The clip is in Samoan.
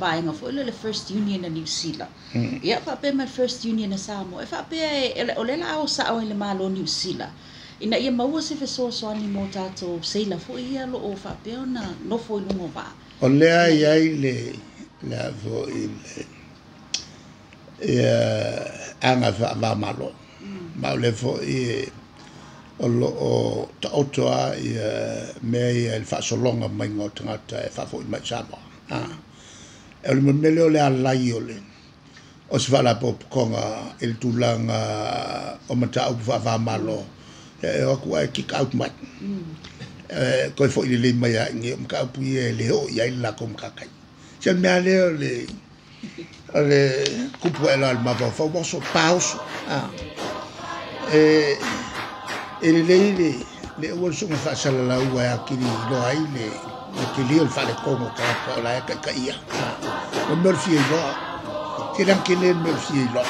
vaega foi lea o le First Union a Niu Sila, ia faapea ma le First Union a Samoa, e faapea o lea o le a o sao i le Malo o Niu Sila ina ia maua se fesoasoani mo tatou seila foi ia o lo o faapea ona nofo i luga o vaa. O lea e i ai le a foi le ia aga faava-o-Malo, ma o lea foi o lo o taoto lava ia mea ia i le faasologa maiga o tagata e faafoi mai i Samoa. O le mea lea o le alai o se faalapotopotoga i le tulaga o mataupu faava-o-Malo, e o atu ae kick out mai. Toe foi lelei mai lava i inei, o mataupu ia e le oo i ai le latou matatai. Se mea lea o le tupu ae la o le mafaufau, oso, pa oso. E lelei le aua le soona faasalalaua e atili iloa ai le tele o le faaletonu o tagata o la e taitaia. O le mea o le fia iloa. Se leaga tele le mea o le fia iloa.